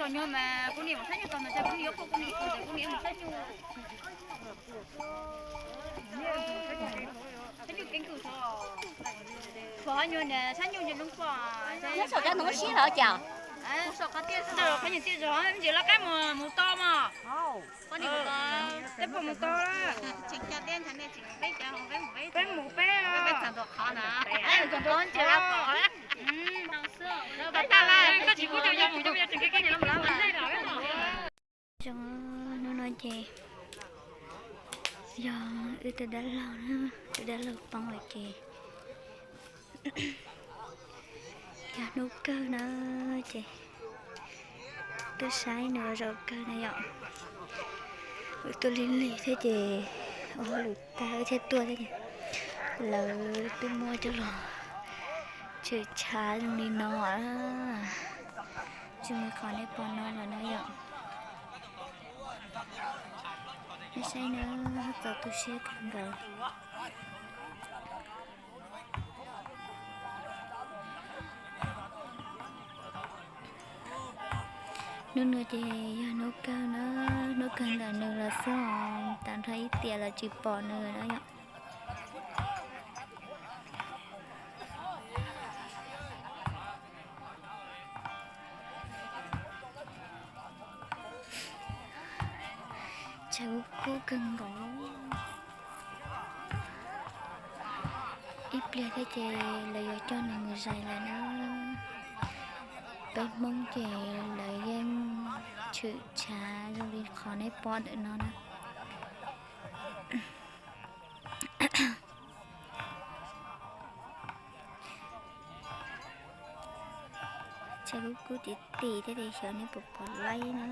Nyuag mas kuv niam mus saib nyuj tau ntawd, kuv niam yuav kuv niam mus saib nyuj. Saib nyuj keeb kwm, pom nyuag niam saib nyuj nyob lub pom. Nyob saum cov ntoo siab los cas? Qhov nyuag tiaj zog ntsis laj qab mus mus to mog. Tej pom mus to. Peb mus peb, peb mus peb. Tag tag lawm koj tsis pub cov yau mus, cov yau tseem kev kev nim no mus lawm. Zoo, hnub no ces yog wb tus dab laug na, tus dab laug poob lawm ces yog hnub kawg na, ces tuaj saib nws ua zaum kawg na yom. Wb tuaj lig lig thiab ces ua hauj lwm tag wb thiaj tuaj thiab ces lawv twb muab coj los tshwm tshav zoo li no. Zoo li qhov nej pom no los na yom. Nej saib na, txaus tu siab kawg nkaus. Hnub no ces yog hnub kawg na, hnub kawg ntawm nws los xwb, tag nrho ib tiam los tsis pom nws na yom. Tshav kub kub kawg nkaus. Ib pliag thiab ces lawv yuav coj nws mus zais lawm na. Peb Hmoob ces lawv yeej tshwm tshav zoo li qhov nej pom ntawm no na. Tshav kub kub tim tim thiab tias xyov nej puas pom laib na.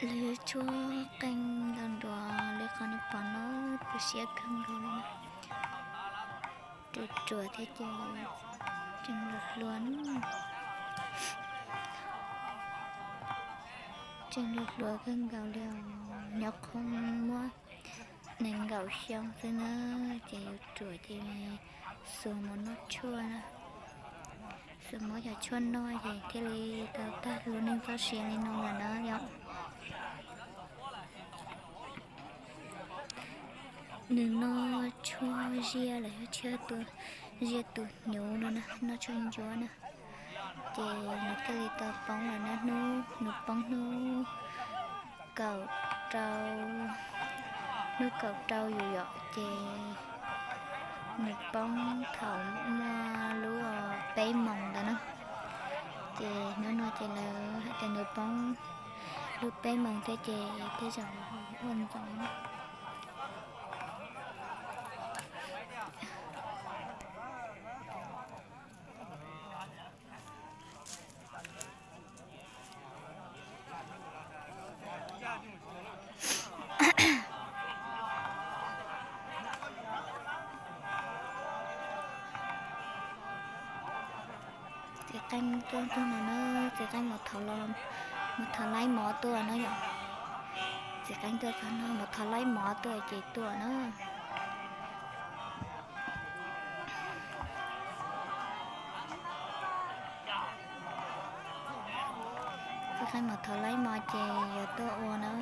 Lawv yuav tshuab qeej ntaus nruas li qhov nej pom no, tu siab kawg nkaus li. Ruam ruam thiab ces tseem hluas hluas, tseem hluas hluas kawg nkaus li. Nyob qhov muaj nees nkaum xyoo xwb na, ces yuav ruam ces xuas mus noj tshuaj na. Xuas muab cov tshuaj noj ces thiaj li tau tag lub neej txoj sia li no lawm na yom. Nws noj tshuaj ziaj los yog tshuaj tu, ziaj tus hnyuv no na, noj tshuaj ntsuab na, ces nws thiaj li tau poob lawm na. Hnub nws poob hnub kaum rau, hnub kaum rau yus yom, ces nws poob thaum muaj lub peb moos ntawd na. Ces hnub no ces lawv hais tias nws poob lub peb moos thiab ces tej zaum ua ntxoov. Txiv Qeej tuaj txog no na, Txiv Qeej mus thov laib mov tuaj na yom. Txiv Qeej tuaj txog no mus thov laib mov tuaj ces tuaj na. Txiv Qeej mus thov laib mov ces yuav tuaj ua na.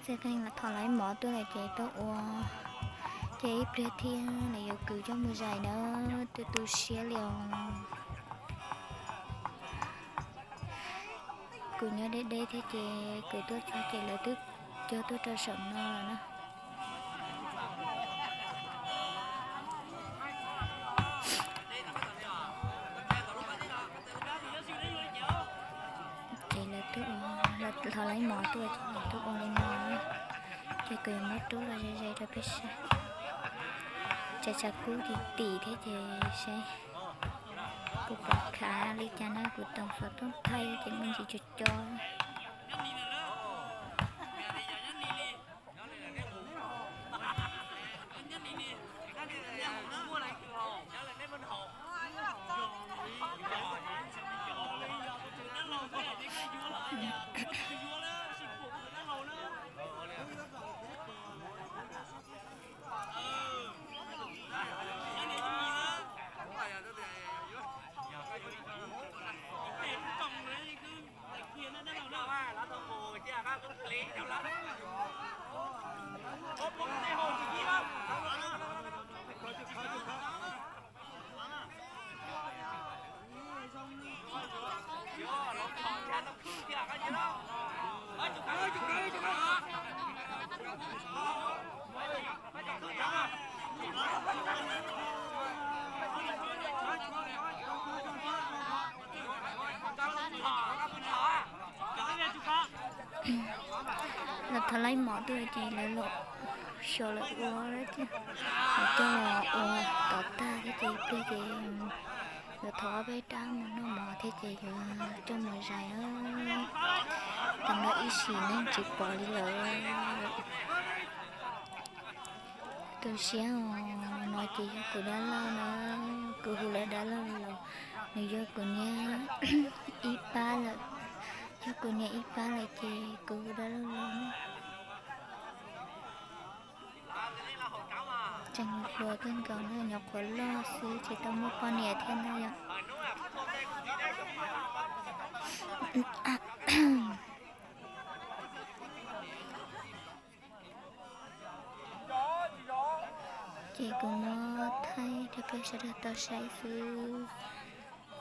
Txiv Qeej los thov laib mov tuaj lawm ces tuaj ua, ces ib pliag thiab lawv yuav kwv coj mus zais na, tu tu siab li os. Kuv nyob deb deb thiab ces kuv tuaj txog ces lawv twb cog tuaj rau saum no lawm na. Ces lawv tuaj ua, lawv thov lawv mov tuaj ces lawv tuaj ua li no. Ces kuv yuav muab rub los ze ze rau peb saib. Tsam tshav kub tim tim thiab ces saib kuv pom khav li cas na, kuv tos xov tooj thaij ces me ntsis co co. Lawv thov laib mov tuaj ces lawv los xyuas lawv ua, lawv coj los ua tod tag thiab ces pliag ces yuav thov ob peb rab mus noj mov thiab ces yuav coj mus zais. Tam no ib sim neej tsis pom li lawm. Tu siab os, no ces yog kuv dab laug na, kuv hu lawv dab laug los nws yog kuv niag ib pab lawm, yog kuv niag ib pab lawm ces kuv hu dab laug los. Tseem hluas kawg nkaus na, nyuam qhuav loj xwb tsis tau muaj poj niam thiab ntag yom. Ces kuv muab thaij rau peb sawv daws tau saib xwb,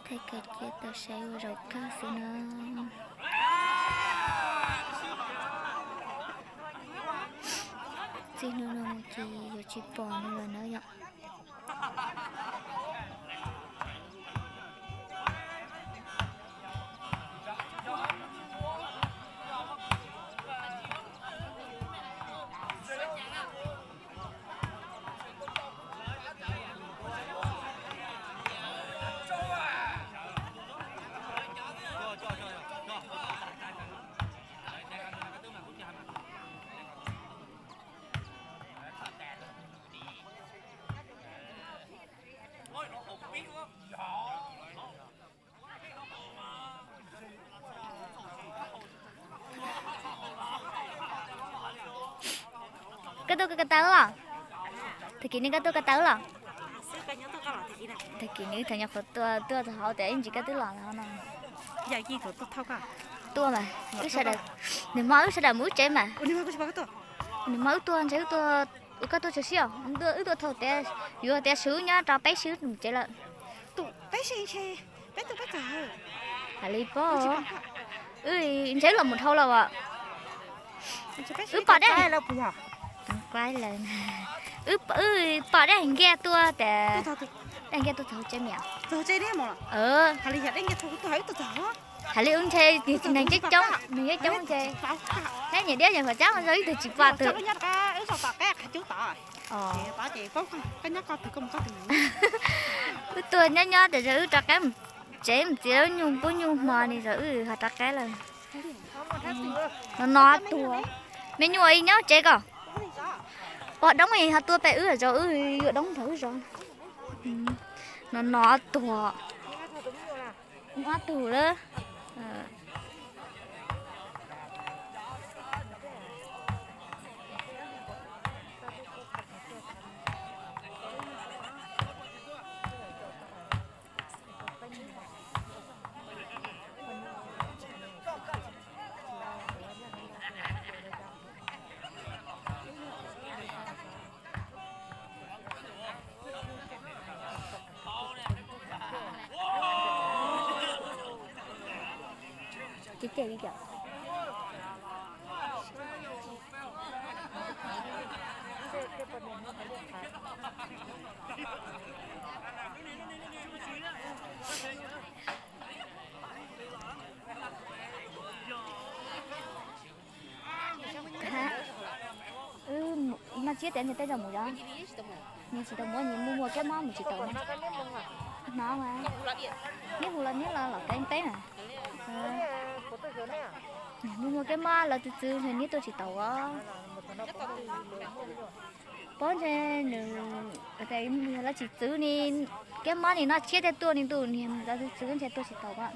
thaij kawm cia tau saib ua zaum kawg xwb na. Txij hnub no mus ces yuav tsis pom nws lawm na yom. Koj tuaj ko taw los? Tag kis no koj tuaj ko taw los? Tag kis no wb thaum nyuam qhuav tuaj, tuaj txog hauv tias ib ntsis koj twb los no. Tuaj mas, wb sawv daws, nws hmo wb sawv daws mus wb tsev mas. Nws hmo wb tuaj ntshe wb tuaj, koj tuaj tsaug zog, wb tuaj thaum tias, yuav tias swb nyob rau peb swb mus tsev lawm. Hais li pob, wb ntshe wb los mus dhau lawm as. Wb pom dej, wb pom dej nkiag tuaj tas, dej nkiag tuaj txog tsev miam. Hais li wb ntshe neeg coob coob, neeg coob coob ntshe, neb niam diab yeej hua cab zoo ib tug tsis pom twg. Wb tuaj nyob nyob tas wb rov qab mus tsev mus txiav lub nyuj pub nyuj hmo ni, tas wb ho rov qab lawm. No no tuag, me nyuam ib nyob tsev ko. Pog Doob ho tuaj pem wb zov, wb yuav Doob nrog wb zov. No no tuag, ob tug lawm. Ces ces li cas? Noj tsiab tias ntshe tej zaum mus yog nws tsis tau muab, nws mus muag kab mob mus tsis tau. Hnov mas, neb hu los neb los los kev peb mas. Mus muag kab mob lawv txwv txwv ntshe neb tuaj tsis tau os. Paub ntshe nws, lawv tsis txwv ni, kab mob ni noj tsiab thiaj tuaj ni ntuj, niag lawv txwv txwv ntshe tuaj tsis tau os.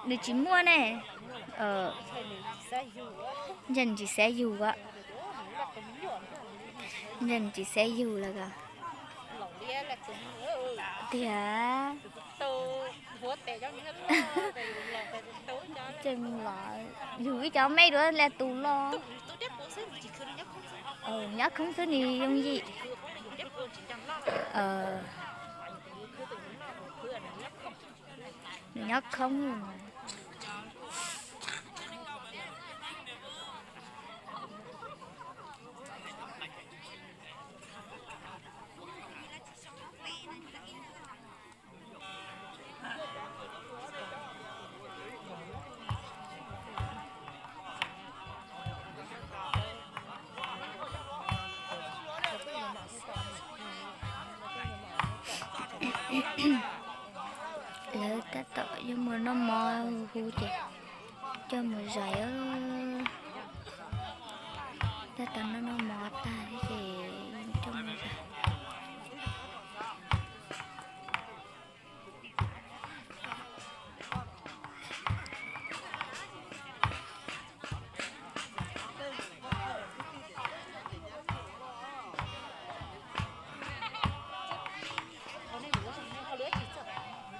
Nws tsis muaj ne. Ntshe nws tsis xav yug os. Ntshe nws tsis xav yug lawm os. Tiag. Ces los yug ib cov me dua laj tus los. Nyob khoob xwb nws yooj yim. Nws nyob khoob. Lawv tab tom yuav mus noj mov hu ces coj mus zais. Tab tom noj noj mov tag ces coj mus zais.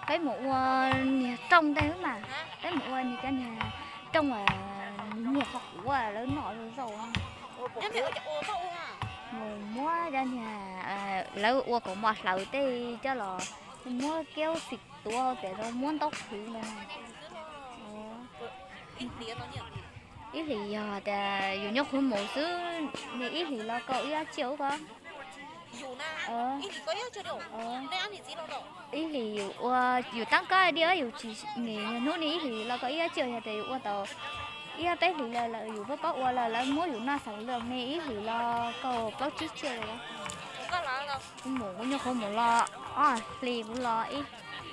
Peb mus ua niag rooj ntej mas, peb mus ua niag cov niag rooj muag qhov quav lawv noj zaum. Mus muab cov niag lawv ua kaus mom hlaws tej coj los, muab kiab xim tuav tes, muab ntaub qhwv ntawd. Ib hlis yog tias yus nyob qhov mus xwb, ib hlis los kaum ib ob tsiaum ko. Ib hlis yus ua, yus tab kab diaj yus tsis, hnub ni ib hlis los kaum ib ob tsiaum, yog tias yus ua tau ib ob peb hlis lawm yus paub paub ua lawm lawv muab yus noj xaus lawm ne ib hlis los kaum plaub tsib tsiaum. Kuv mus kuv nyob qhov mus los ob hlis kuv los,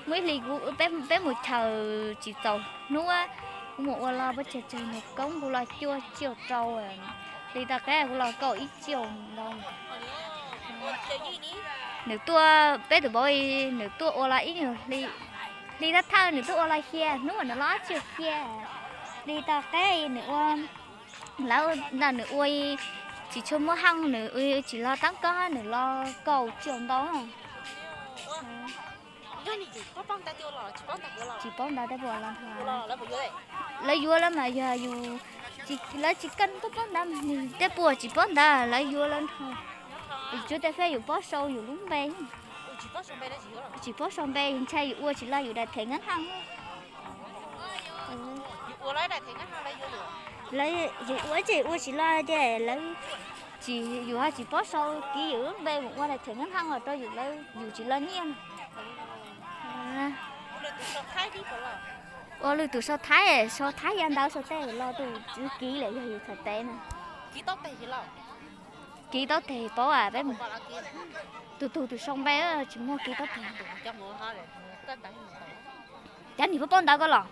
muaj ib hlis kuv, peb mus chaw tsis txaus hnub, kuv mus ua los pab tsag tsag nws koob kuv los cuaj tsiaum rau, hli tag qab kuv los kaum ib tsiaum ntau. Nws tuaj, peb tus paub, nws tuaj ua los ib nyuag hli, hli thawj thawj nws tuaj ua los xya hnub nws los ob tsiaum xya. Hli tag qab nws ua, lawv ntawm nws ua tsis tshua muaj haj nws tsis los tab kab nws los kaum tsiaum ntau. Tsis paub ntawv tej puas los nrho. Lawv yuav lawv mas yog yus, lawv tsis kaj paub paub ntawv mas tej puas tsis paub ntawv lawv yuav lawv nrho. Tsuav tej fej yus paub sau yus lub npe. Tsis paub sau npe, ntshai yus ua tsis los yus daim thẻ ngân hàng. Yus ua tsis ua tsis los ces lawv, tsis, yus ho tsis paub sau kiv yus lub npe mus ua daim thẻ ngân hàng los rau yus, lawv yus tsis los nyiaj. Ua lwm tus sau Thaib, sau Thaib ya ntawv sau tej los tus tswv kiv lawm yog yus txhais tes na. Kiv tau tes paub as peb mus. Tus tug tus sau npe tsis muaj kiv tau tes. Cov niag paub paub ntawv ko los,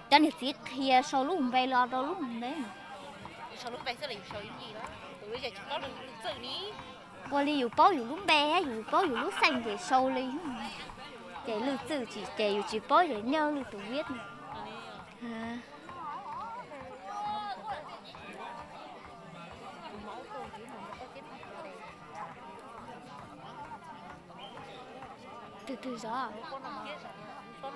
cov niag txiv qhia sau lub npe los rau lub npe. Ua li yus paub yus lub npe, yus paub yus lub xeem ces sau li. Ces lwm txwm ces yus tsis paub ces nyob lwm tus viab. Tus twg zov? Koj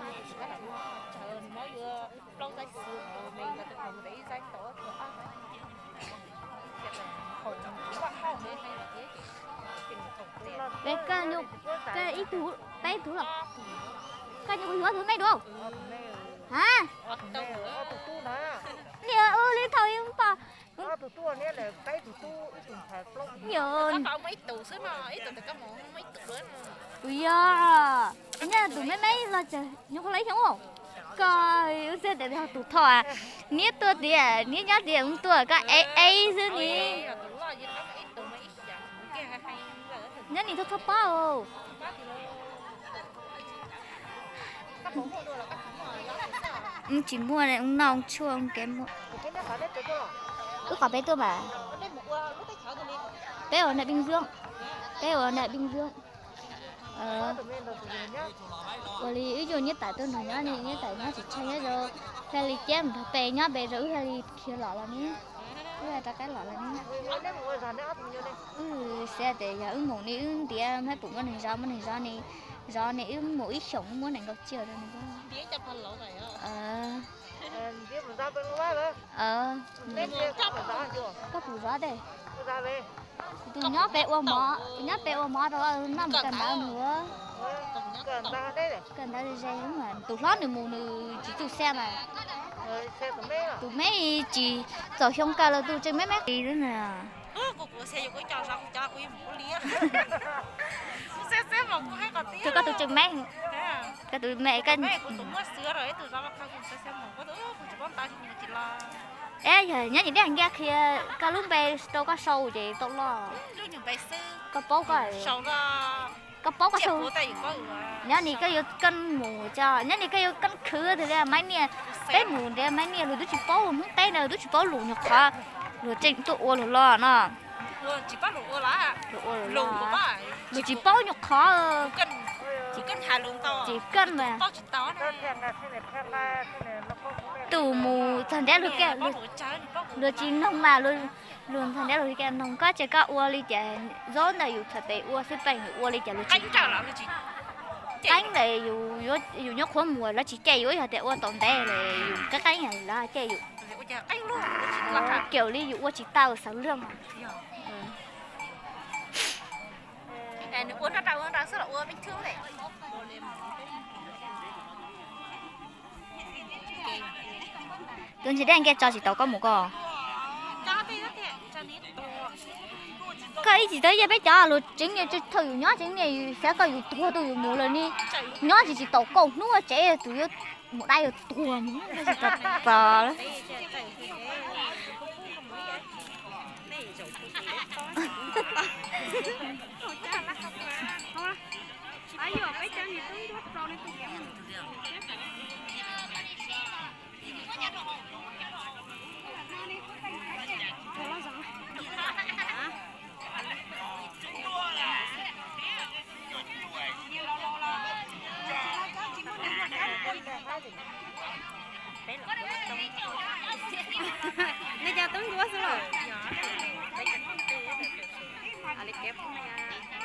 nyuam, koj ib tug, peb tug los? Koj nyuam qhuav yuav tus me dua. Niam ua li thaum ib pom. Kuv yog, nyob tus me me los tsawg nyuam qhuav lawv xyoo. Koj ua xyov tias tus thom niab tuaj tias niab nyob tias mus tuaj koj ev ev xwb ni. Nyob nim txhob txhob pab. Tsis muaj, noj tshuaj kev muaj. Wb qhov peb tuaj mas, peb ua naj pij zoob, peb ua naj pij zoob. Ua li wb yuav niam tais tuaj nrog nyob ne, niam tais nyob tsis tsheej nyob zoo, thiaj li ciab mus nrog peb nyob peb zoo wb thiaj li khiav los los ne, wb rov qab los los ne. Wb xav tias yog wb mus ne wb ntiav, mab pum muaj neeg zov, muaj neeg zov ne, zov ne wb mus ib xyoos muab nees nkaum tsiaj rau ne. Koj puas zov tej? Tus nyob pem ua mov, tus nyob pem ua mov rau noj mus kawm ntawv nws, kawm ntawv ze, tus hlob nws mus nws tsis txuj xia mas. Tus me tsis txaus xyoo kawg los tus tseem me me qis na. Rau koj tus tseem me, koj tus me, es yog nyob nim dej nkiaj qhia koj lub npe rau koj sau ces tau loj. Koj paub koj, koj paub koj sau. Nyob nim koj yuav koj mus tso, nyob nim koj yuav koj khwv tus li Maiv Niaj, peb mus ntiav Maiv Niaj luag twb tsis paub, Hmoob teb ntawd twb tsis paub luag nyuag qhov, luag tseem tuaj ua luag los no. Luag tsis paub nyuag qhov, tsis kaj mas. Tus mus txog ntiav luag kiag, luag tsis noog mas, luag txog ntiav luag kiag noog koj ces koj ua li cas, zaub ntawm yus txhais tes ua xwb, peem yus ua li cas luag tsis qeeb ntawm yus nyuam qhuav mus lawv tsis cem yus, yog tias ua tau ntev lawm yus qeeb qeeb lawv cem yus. Kiag li yus ua tsis tau xav luag. Tus ntsis dej nkiaj tso tsis tau koj mus koj. Koj ib tsis tau yog peb cov luag tsev niaj thaum yus nyob tsev niaj yus xav koj yus tuag tuaj yus mus lawm ni. Nyob tsis tsis tau kaum hnub tsev tus yuav mus dai yuav tuag mus tsis tau tos. Nej cov tub ncuab xwb los? Li kev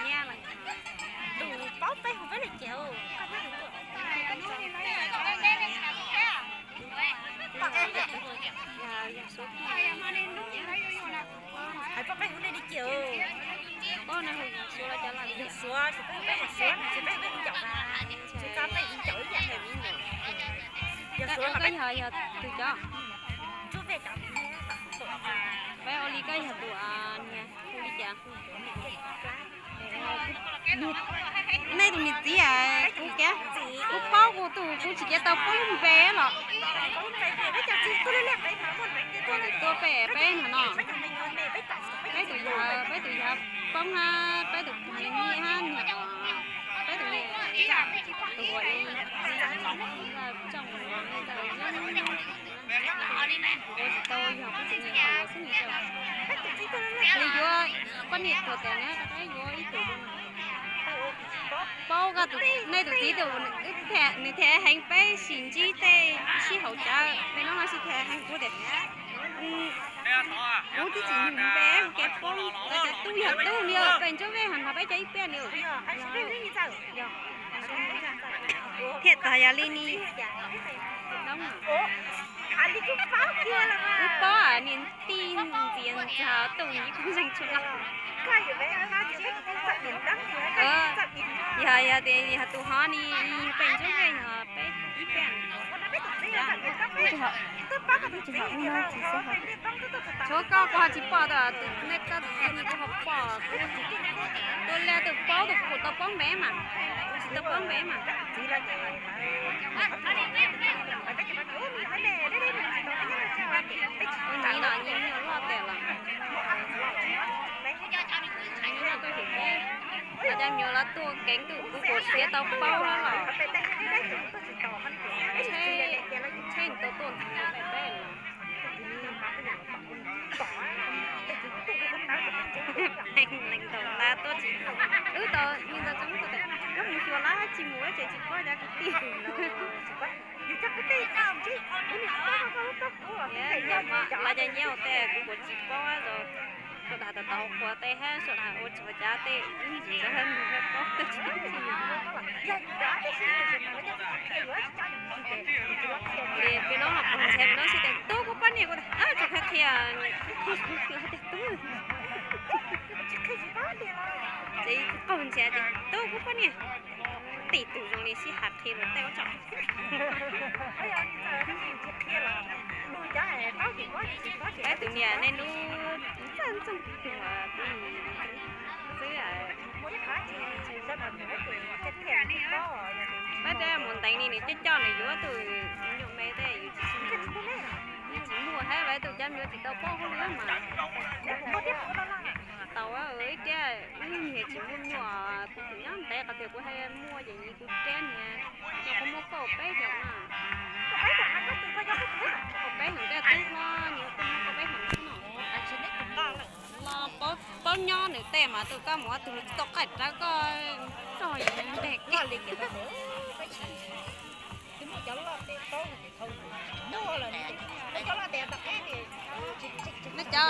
nyiaj los tus paub peb hu peb li cas. Yog Suav, hais pab peb hu nej li cas. Pab nej hu Yog Suav los cas los? Yog Suav ces peb hu peb Yog Suav, ces peb hu peb viv ncaus mas, tsis tau peb viv ncaus ib yam li viv ncaus. Yog Suav koj yog, yog tus cov, peb ua li koj yog tus niam hu li cas? Nej tus niam txiv, kuv kav, kuv paub kuv tus, kuv tsis kav tau paub lub npe los. Tus tus peb, peb no, peb tus yog, peb tus yog Poob hab, peb tus nyiam hab, peb tus nyiam, tus ua li, tsoom ua tsis tau yog peb tus nyiam ua xwb. Nws yuav poj niam tuag tas na, rov qab yuav ib tug. Paub koj tus, nej tus txiv tus, nws thiaj heev peb sim ntsib tej sib haum cawv, peb no no sib thiaj heev kuv tias, kuv twb tsis npe, kuv kev paub, cov tub yog tub ni, peb ntsuab vej hos nrog peb cov ib pliag ni. Thiaj tog yog li ni. Wb paub niam tij ntxias ntxag tus ib khub zeeg tshua. Yog, yog tias yog tus hov ni, peb ntsuab vej yog peb ib pliag. Tshuav koj kuv ho tsis pom, tus nej koj tus txiv kuv ho pom. Tus liaj tus paub tus kuv tau paub npe mas, kuv tsis tau paub npe mas. Ua nyiv los nyiv nyuag loj tiag los. Nyob tuaj hauv peb, cov nyuam los tuaj keev tuaj kuv kuv tsis tau paub los. Tsheb tau tuaj ntxeev peb los. Leej tau ntab tuaj tsis, wb tau, wb tau mus xyuas lawm tsis mus ces tsis paub cov kwv tij. Los cov nyiaj ua tej kuv kuv tsis paub los, sawv daws tau tau qhuas tej hab sawv daws ua tsis ua cas tej ib ntsis sawv daws mus paub. Ces peb lub los qaug ntshiab peb lub xwb tias tub kuv poj niam kuv tau tso qhia qhia. Ces qaug ntshiab ces tub kuv poj niam. Tim tus zoo li sib hais qhia lus tej ua tso. Peb tus niam nej lub txaj ntxoog tuag xwb. Peb rab mus nteev li nws coj coj nws yuav tus nyuam me tej yus tsis, yus tsis muaj hab peb tus cab nyuam tsis tau paub hauj lwm mas. Tau ib tiag, wb niag tsis muaj nyuam, kuv tus nyob ntev qhov twg kuv haj muaj ces nyiv kuv rab niag, nyias kuj muaj kaum peb xyoos na. Kaum peb xyoos rab tub hlob, nyias kuj muaj kaum peb xyoos xwb no. Los paub nyob nws tej mas tus koj mus ua tus tsis tau qaij rab koj txog yus ntes koj. Nej cov,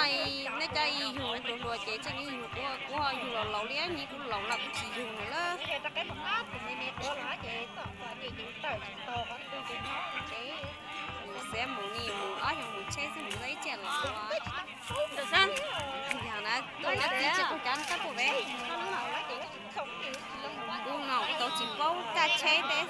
nej cov ib yug hluas hluas ces tseem ib yug, kuv ho yug laus laus li nyiv kuv laus los kuv tsis yug nws lawm. Xiav mus ni mus ob xyoos mus tsheb xwb mus tau ib tsam los. Yog na, tus na txiv tsis tau cav no kab pum peb. Kuv no tau tsis paub kaj tsheb peb.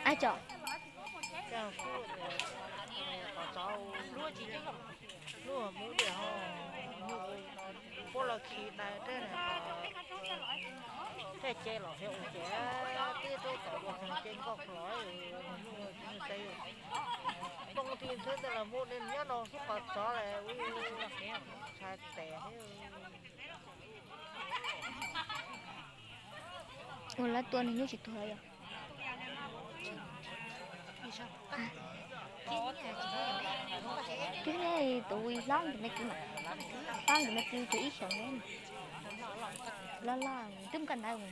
Ai cov puab los khi dais tej, tej ce los xyov ua cas tib tub tau ua txog ce nkauj los, poob ti ntxhwb tej los muaj li nyob no xub qhov txov lawm, ntshai tes. Ua lawv tua nws nyuj tsis tuag yom. Twb ne tus hlob nkawd me kwv, hlob nkawd me kwv tus ib xyoos ne, loj loj twb mus koj ntawd.